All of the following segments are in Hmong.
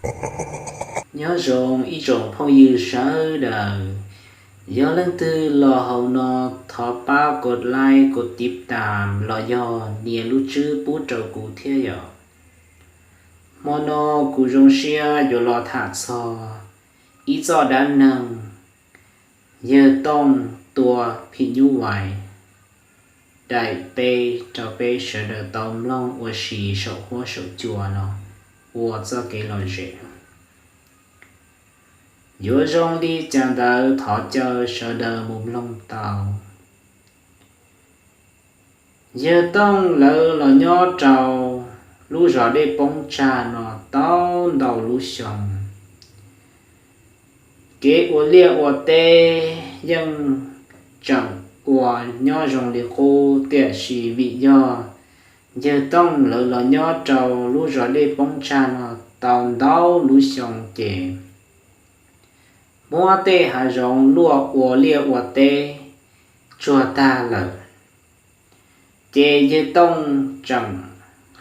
Nyob zoo ib tsoom phooj ywg sawv daws, yog leej twg los hauv no thov pab kos like kos tiv tam los yog nias lub tswb pub rau kuv thiab yom. Hmo no kuv zoo siab yuav los tham txog ib txoj dab neeg yawg Tooj tua phim nyuj vais daim peb rau peb sawv daws tau mloog ua si saum huab saum cua no ua txoj kev lom zem. Yuav zoo li cas ntawd thov caw sawv daws mus mloog tau. Yawg Tooj lawv los nyob rau lub zos Dej Poob Tsag no tau ntau lub xyoo. Kev ua liaj ua teb yeej tseem ua nyob zoo li qub, tiam sis vim yog yawg Tooj lawv los nyob rau lub zos Dej Poob Tsag no tau ntau lub xyoo ces muab tej hav zoov luaj ua liaj ua teb tsuag tag lawm. Ces yawg Tooj tseem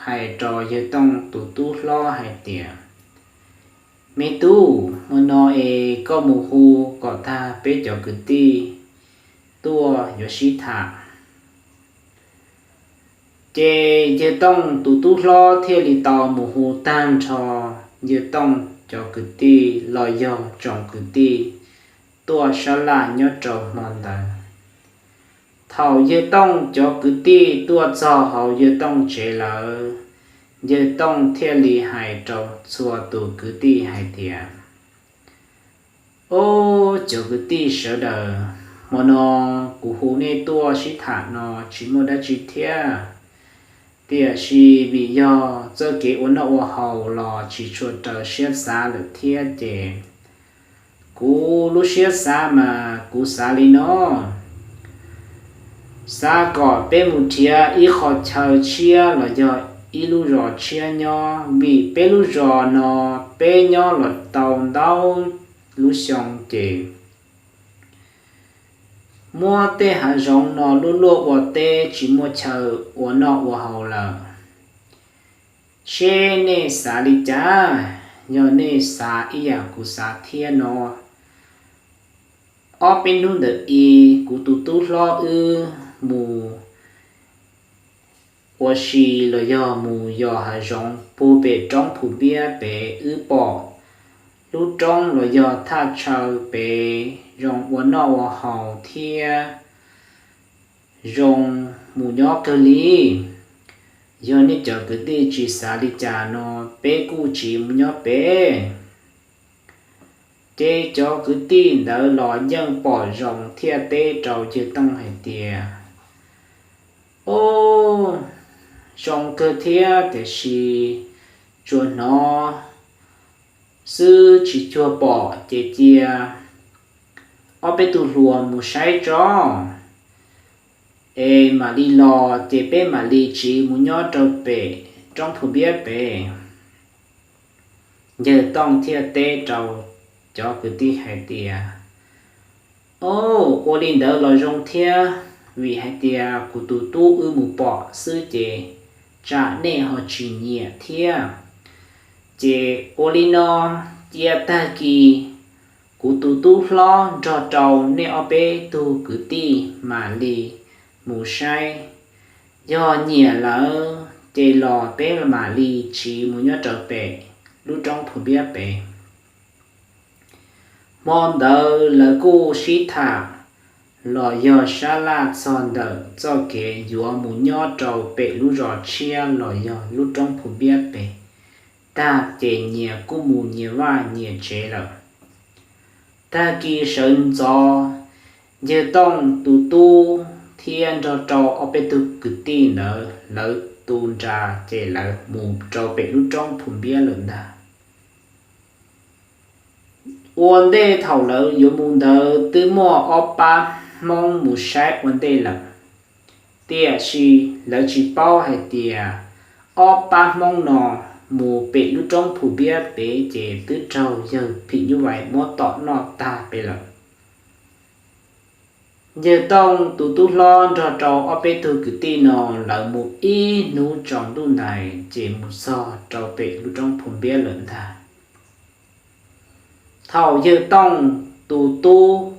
hais rau yawg Tooj tus tub hlob hais tias, Me tub, hmo no es koj mus hu kom tag peb cov kwv tij tuaj yuav sib tham. Ces yawg Tooj tus tub hlob thiaj li tau mus hu tag nrho yawg Tooj cov kwv tij los yog tsoom kwv tij tuaj sab laj nyob rau hmo ntawd. Thaum yawg Tooj cov kwv tij tuaj txog hauv yawg Tooj tsev lawm, yawg Tooj thiaj li hais rau txhua tus kwv tij hais tias, Ob, cov kwv tij sawv daws, hmo no kuv hu nej tuaj sib tham no tsis muaj dab tsi thiab, tiam sis vim yog txoj kev ua noj ua haus los tsis tshua raws siab xav lawm thiab ces kuv lub siab xav mas kuv xav li no, xav kom peb mus nrhiav ib qho chaw tshiab los yog ib lub zos tshiab nyob, vim peb lub zos no peb nyob los tau ntau lub xyoo ces muab tej hav zoov no luaj luaj ua teb tsis muaj chaw ua noj ua haus lawm. Seb nej xav li cas? Yog nej xav ib yam kuv xav thiab no, ob peb hnub ntawm i kuv tus tub hlob wb mus ua si los yog mus yos hav zoov puag pem roob Phu Npiab pem, wb pom lub roob los yog thaj chaw pem zoo ua noj ua haus thiab zoo mus nyob kawg li. Yog nej cov kwv tij tsis xav li cas no, peb kuj tsiv mus nyob pem. Ces cov kwv tij ntawd los yeej pom zoo thiaj teb rau yawg Tooj hais tias, Ob, zoo kawg thiab tiam sis tsuas hnov xwb tsis cuag pom, ces cia ob peb tug hluas mus saib tso, es mam li los ces peb mam li tsiv mus nyob rau pem roob Phu Npiab pem. Yawg Tooj thiaj teb rau cov kwv tij hais tias, Ob, ua li ntawd los zoo thiab, vim hais tias kuv tus tub wb mus pom xwb ces tsam nej ho tsis nyiam thiab. Ces ua li no, cia tag kis kuv tus tub hlob nrog rau nej ob peb tug kwv tij mam li mus saib. Yog nyiam lawm ces los peb mam li tsiv mus nyob rau pem lub roob Phu Npiab pem. Hmo ntawd lawv kuj sib tham los yog sab laj txog ntawm txoj kev yuav mus nyob rau pem lub zos tshiab los yog lub roob Phu Npiab pem tag ces nyias kuj mus nyias vaj nyias tsev lawm. Tag kis sawv ntxov, yawg Tooj tus tub thiab nrog rau ob peb tug kwv tij ntawd lawv tu nra ces lawv mus rau pem lub roob Phu Npiab lawm ntag. Ua ntej thaum lawv yuav mus ntawd twb muaj ob pab Hmoob mus saib ua ntej lawm, tiam sis lawv tsis paub hais tias ob pab Hmoob no mus pem lub roob Phu Npiab pem ces twb raug yawg phim nyuj vais muab tom noj tag pem lawm. Yawg Tooj tus tub hlob nrog rau ob peb tug kwv tij no lawv mus ib hnub tsaus ntuj ntais ces mus txog rau pem lub roob Phu Npiab lawm ntag. Thaum yawg Tooj tus tub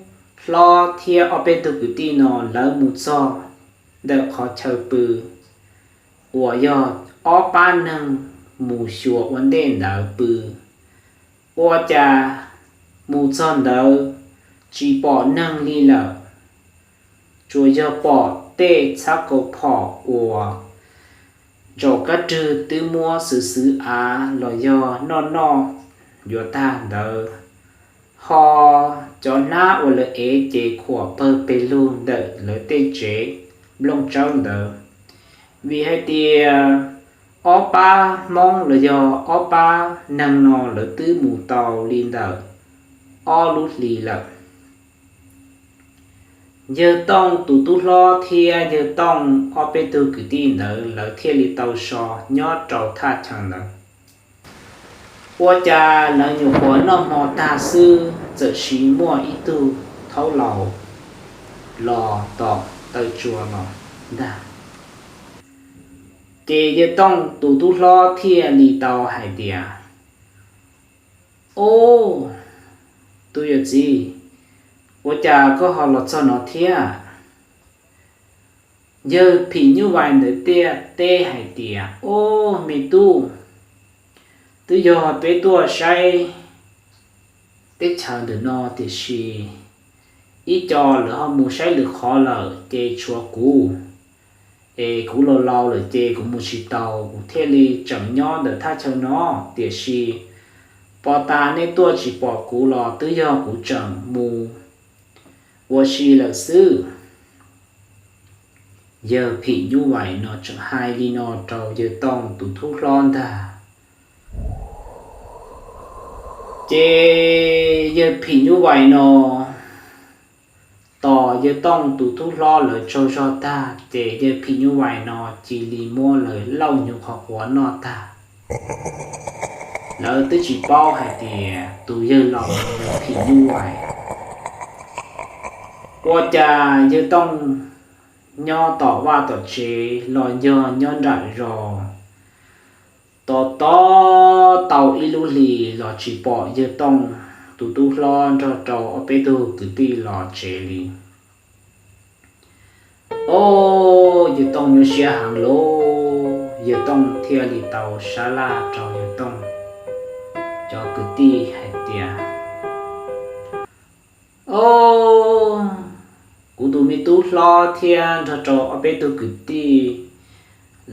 hlob thiab ob peb tug kwv tij no lawv mus txog ntawm qhov chaw pw uas yog ob pab neeg mus xyuas ua ntej ntawd pw, ua cas mus txog ntawd tsis pom neeg li lawm, tsuas yog pom tej txhab kaus phom uas ntsaum kab rwg twb muab xwv xwv av los yog noj noj yuav tag ntawd, ho cov hnab uas lawv ev ces khuam pawg pes lug ntawm lawv tej tsev nplooj tsawb ntawd. Vim hais tias ob pab Hmoob los yog ob pab neeg no lawv twb mus tau li ntawm ob lub hlis lawm. Yawg Tooj tus tub hlob thiab yawg Tooj ob peb tug kwv tij ntawd lawv thiaj li tau so nyob rau thaj chaw ntawd. Ua cas lawv nyuam qhuav noj hmo tag xwb txawm sis muaj ib tug thaub laus los tom taw tsua los ntag. Ces yawg Tooj tus tub hlob thiaj li tau hais tias, Ob, tus yawm txiv, ua cas koj ho los txog no thiab? Yawg phim nyuj vais ntawd thiaj teb hais tias, Ob, me tub, twb yog peb tuaj saib teb chaws ntawm no tiam sis ib co lawv ho mus saib lwm qhov lawm ces tshuav kuv, es kuv laus laus lawm ces kuv mus tsis taus, kuv thiaj li tseem nyob ntawm thaj chaw no. Tiam sis pov tas nej tuaj tsis pom kuv los twb yog kuv tseem mus ua si lawm xwb. Yawg phim nyuj vais no tseem hais li no rau yawg Tooj tus tub hlob ntag. Ces yawg phim nyuj vais no tos yawg Tooj tus tub hlob lawv tsaug zog tag ces yawg phim nyuj vais no cia li muab lawv lauj nyuv qhov quav noj tag. Lawv twb tsis paub hais tias tus yawg laus yog phim nyuj vais. Ua cas yawg Tooj nyob tom vaj tom tsev los yog nyob nram zos, tos tos tau ib lub hlis los tsis pom yawg Tooj tus tub hlob nrog rau ob peb tug kwv tij los tsev li. Ob, yawg Tooj nyuaj siab heev lauj, yawg Tooj thiaj li tau sab laj rau yawg Tooj cov kwv tij hais tias, Ob, kuv tus me tub hlob thiab nrog rau ob peb tug kwv tij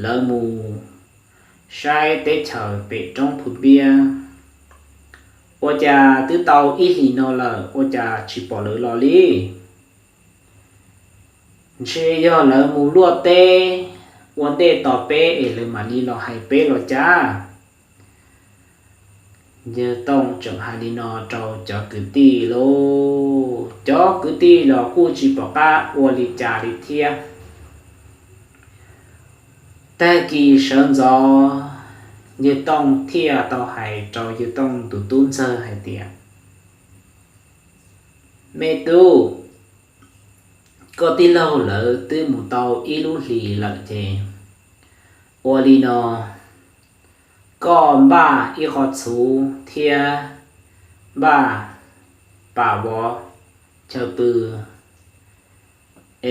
lawv mus saib teb chaws pem roob Phu Npiab, ua cas twb tau ib hlis no lawm ua cas tsis pom lawv los li? Ntshe yog lawv mus luaj teb ua ntej tos peb es lawv mam li los hais peb los cas? Yawg Tooj tseem hais li no rau cov kwv tij lauj, cov kwv tij los kuj tsis pom qab ua li cas li thiab. Tag kis sawv ntxov, yawg Tooj thiaj tau hais rau yawg Tooj tus tub ntxawg hais tias, Me tub, koj tij laug lawv twb mus tau ib lub hlis lawm ces ua li no, koj npaj ib qho txhuv thiab npaj pam vov chaw pw,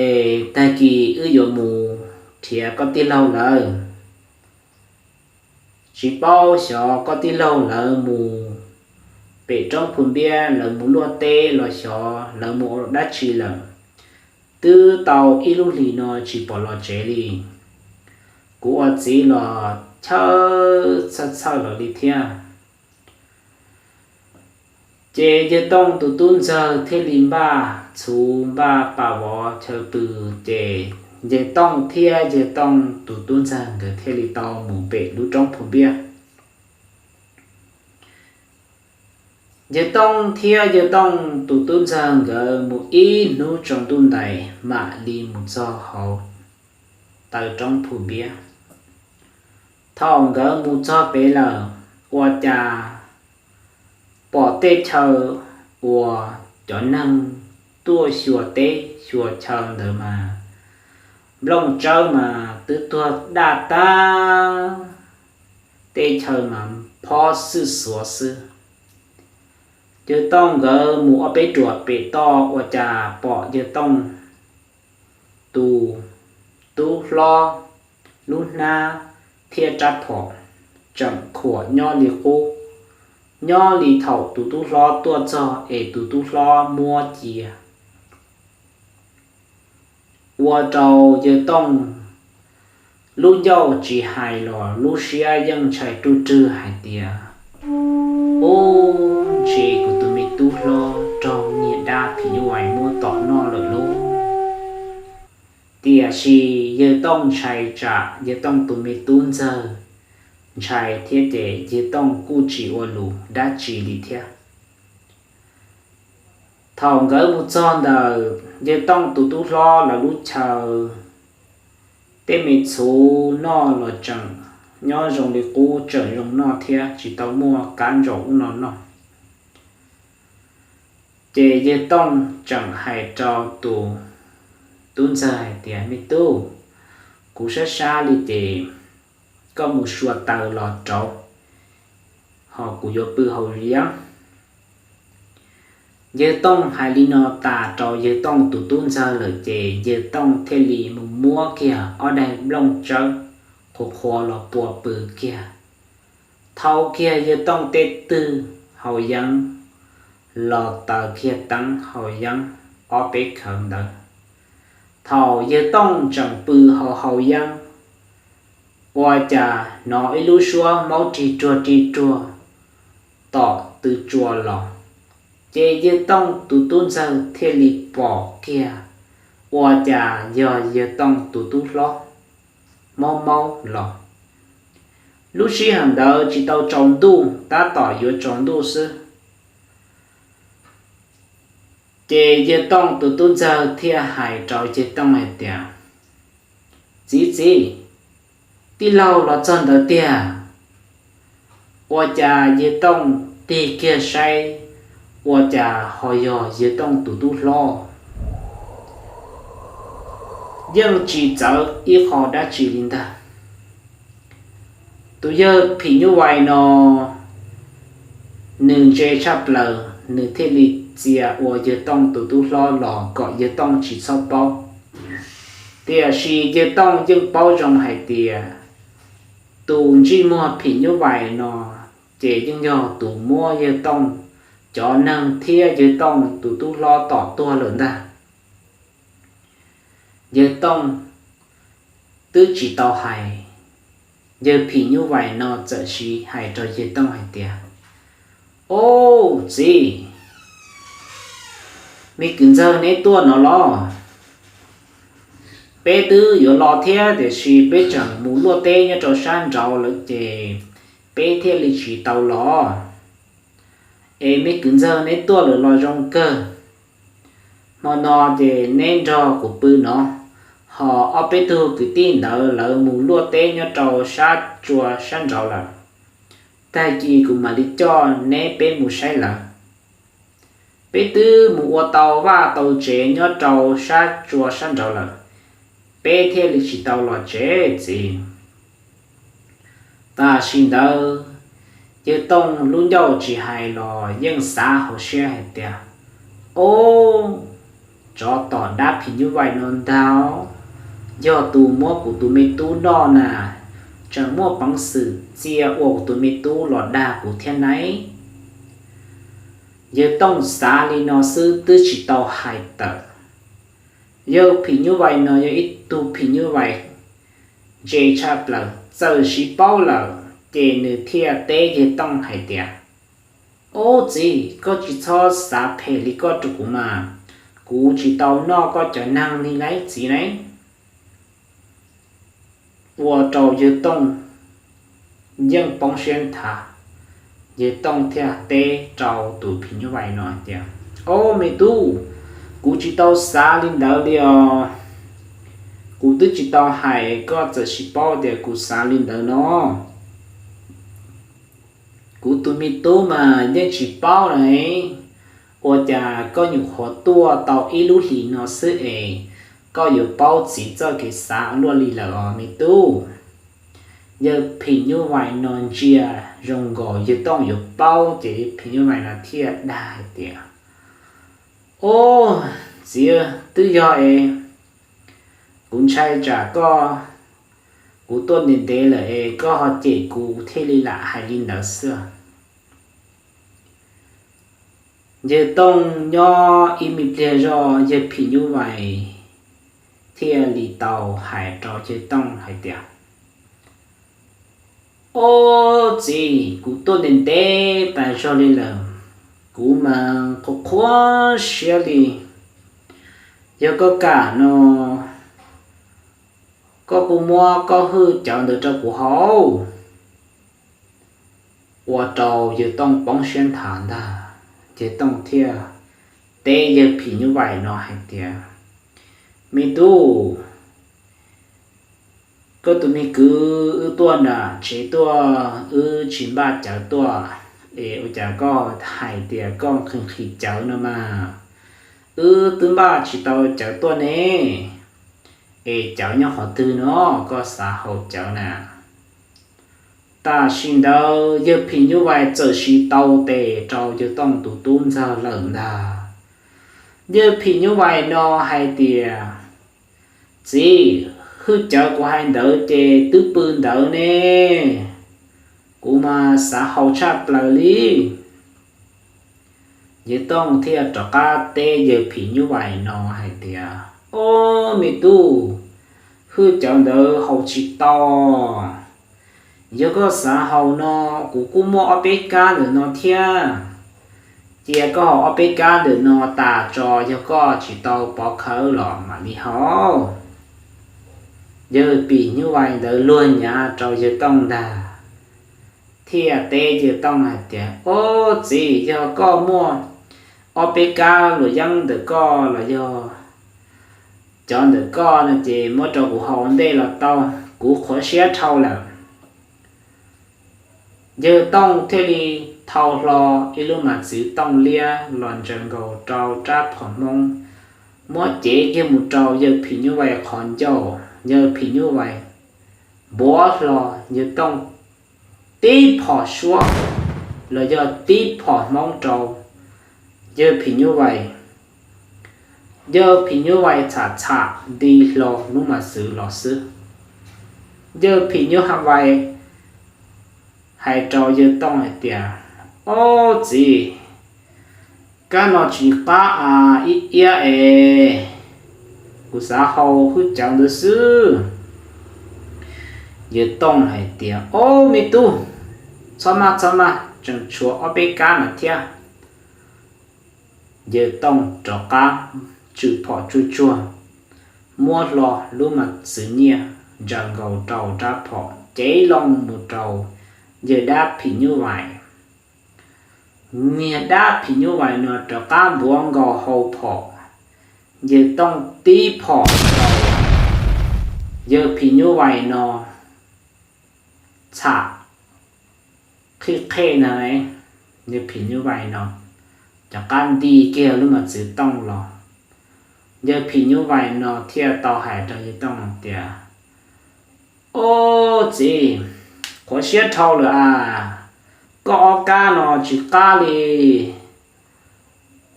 es tag kis wb yuav mus nrhiav koj tij laug lawv. Tsis paub xyov koj tij laug lawv mus pem roob Phu Npiab lawv mus luaj teb los xyov lawv mus ua dab tsi lawm, twb tau ib lub hlis no tsis pom los tsev li. Kuv ua txiv los chawb txhawj txhawj los li thiab. Ces yawg Tooj tus tub ntxawg thiaj li npaj txhuv npaj pam vov chaw pw, ces yawg Tooj thiab yawg Tooj tus tub ntxawg nkawd thiaj li tau mus pem lub roob Phu Npiab. Yawg Tooj thiab yawg Tooj tus tub ntxawg nkawd mus ib hnub tsaus ntuj ntais mam li mus txog hauv taw roob Phu Npiab. Thaum nkawd mus txog pem lawm, ua cas pom tej chaw uas cov neeg tuaj xyuas teb xyuas chaw ntawd mas nplooj tsawb mas twb tuag daj tag, tej chaw mas phob xwj xuav xwb. Yawg Tooj nkawd mus ob peb ruam pem toj ua cas pom Yawg Tooj tus tub hlob lub hnab thiab rab phom tseem khuam nyob li qub, nyob li thaum tus tub hlob tuaj txog es tus tub hlob muab cia. Ua rau Yawg Tooj lub ncauj tsis hais los lub siab yeej ntshai ruj rwg hais tias, Ub, ntshe kuv tus me tub hlob raug niag dab phim nyuj vais muab tom noj lawm lauj. Tiam sis Yawg Tooj ntshai tsam Yawg Tooj tus me tub ntxawg ntshai thiab ces Yawg Tooj kuj tsis ua lus dab tsi li thiab. Thaum nkawd mus txog ntawm Yawg Tooj tus tub hlob lawv lub chaw, tej me txhuv noj los tseem nyob zoo li qub, tseem zoo noj thiab tsis tau muaj kab ntsaum ub no noj. Ces Yawg Tooj tseem hais rau tus tub ntxawg hais tias, Me tub, kuv sab sab li ces koj mus sua taws los rauv, ho kuv yuav pw haus yeeb. Yawg Tooj hais li no tas rau Yawg Tooj tus tub ntxawg lawm ces Yawg Tooj thiaj li mus muab kiag ob daim nplooj tsawb qhuav qhuav los pua pw kiag, thau kiag Yawg Tooj tej twg haus yeeb los taws kiag teeb haus yeeb ob peb khawv ntawd. Thaum Yawg Tooj tseem pw haus haus yeeb, ua cas hnov ib lub suab maub rig ruag rig ruag tom tw tsua los, ces Yawg Tooj tus tub ntxawg thiaj li pom kiag, ua cas yog Yawg Tooj tus tub hlob maub maub los. Lub sij hawm ntawd tsis tau tsaus ntuj, tab tom yuav tsaus ntuj xwb. Ces Yawg Tooj tus tub ntxawg thiaj hais rau Yawg Tooj hais tias, Txiv, txiv, tij laug los txog ntawd tiag. Ua cas Yawg Tooj tig kiag saib, ua cas ho yog Yawg Tooj tus tub hlob, yeej tsis txawv ib qho dab tsi li ntag. Tus yawg phim nyuj vais no nws ntse tshaj plaws, nws thiaj li txia ua Yawg Tooj tus tub hlob los kom Yawg Tooj tsis txhob paub. Tiam sis Yawg Tooj yeej paub zoo hais tias tus ntsej muag phim nyuj vais no ces yeej yog tus muab Yawg Tooj cov neeg thiab Yawg Tooj tus tub hlob tom tuag lawm ntag. Yawg Tooj twb tsis tau hais, yawg phim nyuj vais no txawm sis hais rau Yawg Tooj hais tias, Ob, txiv, me kwv ntxawg neb tuaj no los? Peb twb yuav los thiab tiam sis peb tseem mus luaj teb nyob rau sab nraud lawm ces peb thiaj li tsis tau los. Es me kwv ntxawg neb tuaj lawm los zoo kawg. Hmo no ces neb nrog kuv pw no, ho ob peb tug kwv tij ntawd lawv mus luaj teb nyob rau sab tsua sab nraud lawm. Tag kis kuv mam li coj neb peb mus saib lawv. Peb twb mus ua tau vaj tau tsev nyob rau sab tsua sab nraud lawm, peb thiaj li tsis tau los tsev txiv. Tam sim ntawd Yawg Tooj lub ncauj tsis hais los yeej xav hauv siab hais tias, Ob, tsov tom dab phim nyuj vais no ntag, yog tus muab kuv tus me tub noj na, tseem muaj peev xwm txia ua kuv tus me tub los dag kuv thiab nai. Yawg Tooj xav li no xwb twb tsis tau hais tawm. Yawg phim nyuj vais no yog ib tug phim nyuj vais ntse tshaj plaws, txawm sis paub lawm ces nws thiaj teb Yawg Tooj hais tias, Ob txiv, koj tsis txhob xav phem li koj rau kuv mas, kuv tsis tau noj koj cov neeg li lauj txiv lauj. Ua rau Yawg Tooj yeej poob siab nthav, Yawg Tooj thiaj teb rau tus phim nyuj vais no hais tias, Ob me tub, kuv tsis tau xav li ntawd li os. Kuv twb tsis tau hais, koj txawm sis paub tias kuv xav li ntawd no. Kuv tus me tub mas yeej tsis paub na, ua cas koj nyuam qhuav tuaj tau ib lub hlis no xwb es koj yuav paub txiv txoj kev xav luaj li lawm os me tub. Yawg phim nyuj vais no ntsia zoo nkaus yawg Tooj yuav paub ces phim nyuj vais no thiaj dag hais tias, Ob, txiv, twb yog es kuv ntshai tsam koj, kuv tuaj ntev ntev lawm es koj ho cem kuv thiaj li lam hais li ntawd xwb. Yawg Tooj nyob ib me pliag zog yawg phim nyuj vais thiaj li tau hais rau yawg Tooj hais tias, Ob txiv, kuv tuaj ntev ntev tas zog li lawm, kuv mas qhuav qhuav siab li. Yog koj kam no, koj kuj muab koj hwj cawv ntawd rau kuv haus. Ua rau yawg Tooj poob siab nthav ntag. Yawg Tooj thiaj teb yawg phim nyuj vais no hais tias, Me tub, koj tus me kwv wb tuaj nram tsev tuaj, wb tsis npaj cawv tuaj, es ua cas koj hais tias koj nqhis nqhis cawv no mas? Wb twb npaj tsis tau cawv tuaj ne, es cawv nyob qhov twg no koj xav haus cawv na? Tam sim ntawd yawg phim nyuj vais txawm siv tau tes rau yawg Tooj tus tub ntxawg lawm ntag. Yawg phim nyuj vais no hais tias, Txiv, hwj cawv kuv hais ntawd ces twb pw ntawd ne, kuv mas xav haus tshaj plaws li. Yawg Tooj thiaj rov qab teb yawg phim nyuj vais no hais tias, Ob me tub, hwj cawv ntawd haus tsis tau. Yog koj xav haus no, kuv kuj muaj ob peb kab ntawm no thiab. Cia koj haus ob peb kab ntawm no tas tso, yog koj tsis tau pov khawv los mam li haus. Yawg phim nyuj vais ntawd luag nyav rau yawg Tooj ntag, thiaj teb yawg Tooj hais tias, Ob txiv, yog koj muaj ob peb kab luam yeeb ntawm koj los yog cov ntawm koj no ces muab rau kuv haus ntej los tau, kuv qhuav siab dhau lawm. Yawg Tooj thiaj li thau hlo ib lub mas txwv tooj liab los ntsaws nkaus rau rab phom hmoob, muab cev kiag mus rau yawg phim nyuj vais qhov ncauj. Yawg phim nyuj vais npuav hlo yawg Tooj tib phom suab los yog tib phom hmoob rau yawg phim nyuj vais. Yawg phim nyuj vais txham txham nti hlo lub mas txwv los xwb. Yawg phim nyuj vais hais rau yawg Tooj hais tias, Ob txiv, kab no tsis qab a, ib iab es, kuv xav haus hwj cawv ntawd xwb. Yawg Tooj hais tias, Ob me tub, txhob maj txhob maj, tseem tshuav ob peb kab no thiab. Yawg Tooj rov qab tswm phom tsuag tsuag, muab hlo lub mas txwv nyiaj ntsaws nkaus rau rab phom cev loo mus rau yawg dab phim nyuj vais. Niag dab phim nyuj vais no rov qab npuav nkaus hau phom, yawg Tooj tib phom rau, yawg phim nyuj vais no txham qhib qhej na, yawg phim nyuj vais no rov qab nti kiag lub mas txwv tooj los. Yawg phim nyuj vais no thiaj tau hais rau yawg Tooj tias, Ob txiv, qhuav siab dhau lawm as, koj ob kab no tsis qab li.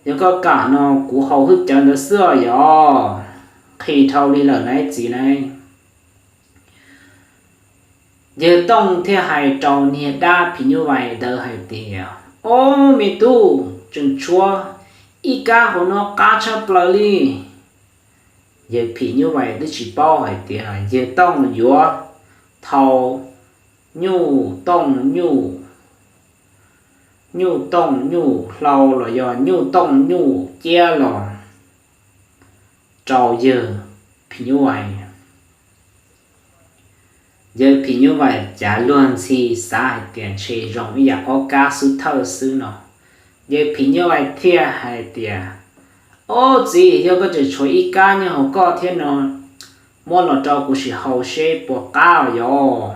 Yog koj kam no kuv haus hwj cawv ntawd xwb os yog, nqhis dhau li lawm na txiv na. Yawg Tooj thiaj hais rau niag dab phim nyuj vais ntawd hais tias, Ob me tub, tseem tshuav ib kab hauv no qab tshaj plaws li. Yawg phim nyuj vais twb tsis paub hais tias yawg Tooj yuav thau nyuj tooj nyuj, nyuj tooj nyuj hlau los yog nyuj tooj nyuj ciab los rau yawg phim nyuj vais. Yawg phim nyuj vais cav luag ntxhi xav hais tias ntshe zoo ib yam ob kab xub thawj xwb no. Yawg phim nyuj vais thiaj hais tias, Ob txiv, yog koj tseem tshuav ib kab nyob hauv koj thiab no, muab los rau kuv sim haus seb puas qab os yog.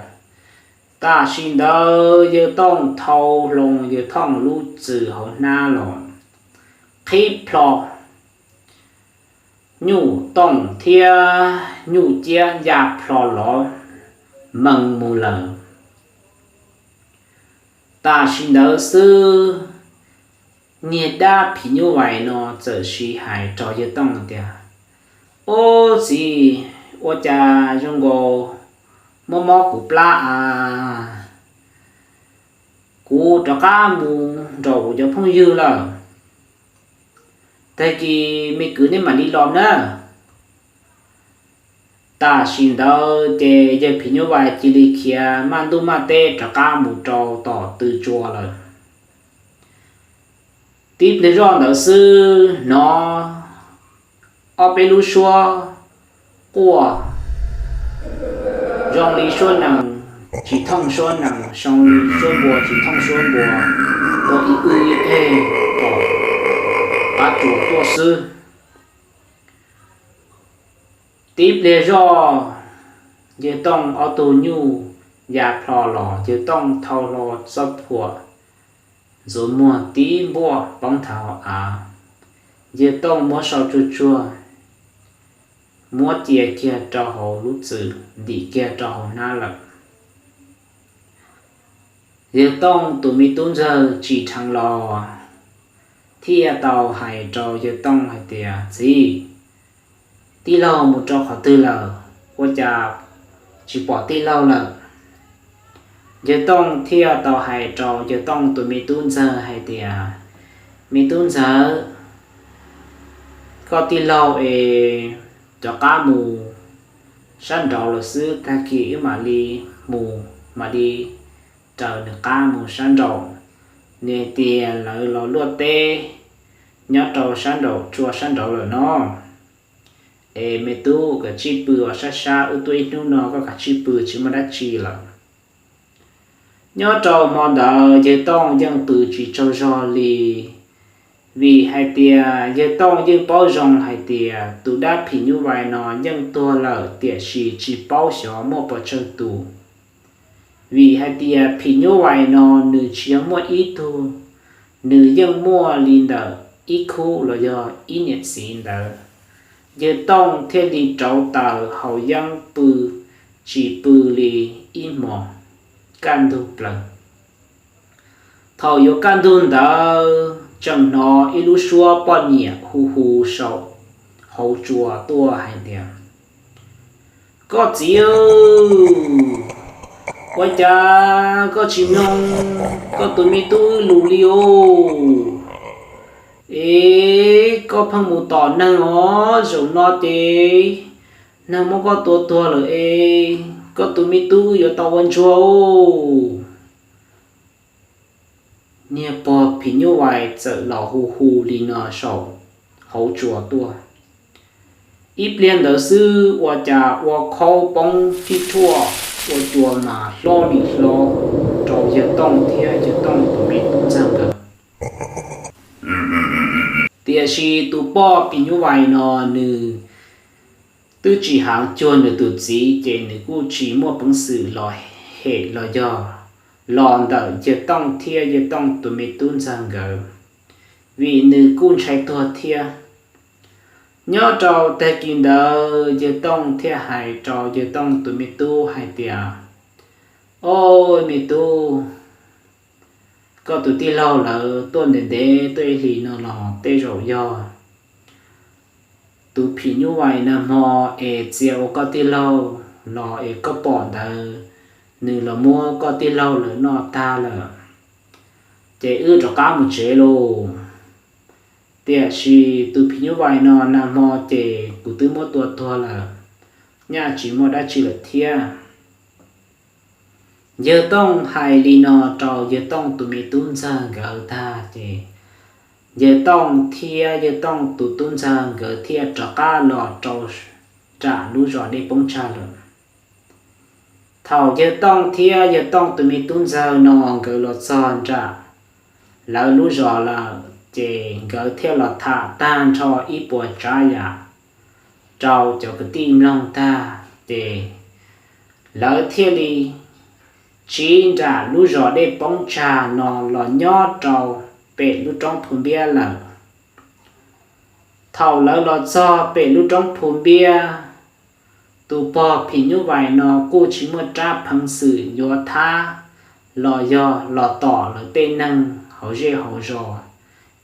Tam sim ntawd yawg Tooj thau hlo yawg Tooj lub txwm hauv hnab los, qhib plho, nyuj tooj thiab nyuj ciab ya plho los mees mus lawm. Tam sim ntawd xwb, niag dab phim nyuj vais no txawm sis hais rau yawg Tooj tias, Ob txiv, ua cas zoo nkaus mob mob kuv plab a, kuv rov qab mus nraum kuv cov phooj ywg lawm, tag kis me kwv neb mam li los nawb. Tam sim ntawd ces yawg phim nyuj vais cia li khiav maj ntuj maj teb rov qab mus rau tom tw tsua lawm. Tib pliag zoj ntawd xwb hnov ob peb lub suab quaj zoo li suab nees tsis thooj suab nees, zoo li suab npua tsis thooj suab npua, ua ib wb ib eg tom qab tsua tuaj xwb. Tib pliag zoj, yawg Tooj ob tug nyuj ya plho los, yawg Tooj thau hlo txoj phuam ntxuav muag tib npuaj poob nthav hauv av. Yawg Tooj muab sau tsuag tsuag, muab cia kiag rau hauv lub txwm, ntim kiag rau hauv hnab lawm. Yawg Tooj tus me tub ntxawg tsim dheev los thiaj tau hais rau yawg Tooj hais tias, Txiv, tij laug mus rau qhov twg lawm? Ua cas tsis pom tij laug lawm? Yawg Tooj thiaj tau hais rau yawg Tooj tus me tub ntxawg hais tias, Me tub ntxawg, koj tij laug es rov qab mus sab nraud lawm xwb, tag kis wb mam li mus, mam li raws nws qab mus sab nraud. Nws tias lawv los luaj teb nyob rau sab nraum tsua sab nraud lawm no. Es me tub, kav tsij pw ua sab sab, wb tuaj ib hnub no koj kav tsij pw, tsis muaj dab tsi lawm. Nyob rau hmo ntawd yawg Tooj yeej pw tsis tsaug zog li, vim hais tias yawg Tooj yeej paub zoo hais tias tus dab phim nyuj vais no yeej tuag lawm tiam sis tsis paub xyov muaj pes tsawg tus. Vim hais tias phim nyuj vais no nws tsis yog muaj ib tug, nws yeej muaj li ntawm ib khub los yog ib niam txiv ntawd. Yawg Tooj thiaj li rauv taws haus yeeb pw, tsis pw li ib hmos, kaj ntug plaws. Thaum yuav kaj ntug ntawd tseem hnov ib lub suab poj niam hu hu saum hauv tsua tuaj hais tias, Koj txiv, ua cas koj tsis mloog koj tus me tub wb lus li os? Es koj pheej mus tom neeg os, zaum no ces neeg muab koj tua tuag lawm es koj tus me tub wb yuav tau ua ntsuag os. Niag pog phim nyuj vais txawm los hu hu li no saum hauv tsua tuaj. Ib pliag ntawd xwb ua cas ua khaub poob tib thuaj, ua cua mas hlob li hlob rau yawg Tooj thiab yawg Tooj tus me tub ntxawg nkawd. Tiam sis tus poj phim nyuj vais no nws twb tsis heev cuag nws tus txiv, ces nws kuj tsis muaj peev xwm los hem los yog los ntawm yawg Tooj thiab yawg Tooj tus me tub ntxawg nkawd, vim nws kuj ntshai tuag thiab. Nyob rau tag kis ntawd yawg Tooj thiaj hais rau yawg Tooj tus me tub hais tias, Au me tub, koj tus tij laug lawv tuaj ntev ntev tuaj ib hlis no los tej zaum yog tus phim nyuj vais nag hmo es txia ua koj tij laug los es koj pom ntawd, nws los muab koj tij laug lawv noj tag lawm, ces wb rov qab mus tsev lauj. Tiam sis tus phim nyuj vais no nag hmo ces kuv twb muab tua tuag lawm, nyaj tsis muaj dab tsi lawm thiab. Yawg Tooj hais li no rau yawg Tooj tus me tub ntxawg nkawd tag ces yawg Tooj thiab yawg Tooj tus tub ntxawg nkawd thiaj rov qab los rau nram lub zos Dej Poob Tsag lawm. Thaum yawg Tooj thiab yawg Tooj tus me tub ntxawg no nkawd los txog nram lawv lub zos lawm ces nkawd thiaj los tham tag nrho ib puas tsav yam rau cov kwv tij mloog tag ces lawv thiaj li tsiv nram lub zos Dej Poob Tsag no los nyob rau pem lub roob Phu Npiab lawm. Thaum lawv los txog pem lub roob Phu Npiab, tus pog phim nyuj vais no kuj tsis muaj rab pheev xwm yuav thab los yog los tom lawv tej neeg hauv zej hauv zos,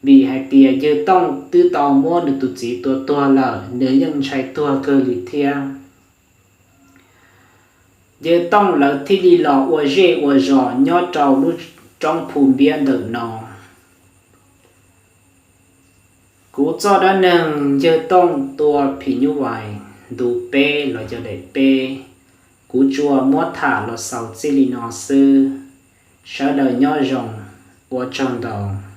vim hais tias Yawg Tooj twb tau muab nws tus txiv tua tuag lawm, nws yeej ntshai tuag kawg li thiab. Yawg Tooj lawv thiaj li los ua zej ua zos nyob rau lub roob Phu Npiab ntawm no. Kuv txoj dab neeg Yawg Tooj tua phim nyuj vais ntu peb los yog daim peb, kuv tsuas muab tham los xaus txij li no xwb. Sawv daws nyob zoo, ua tsaug ntau.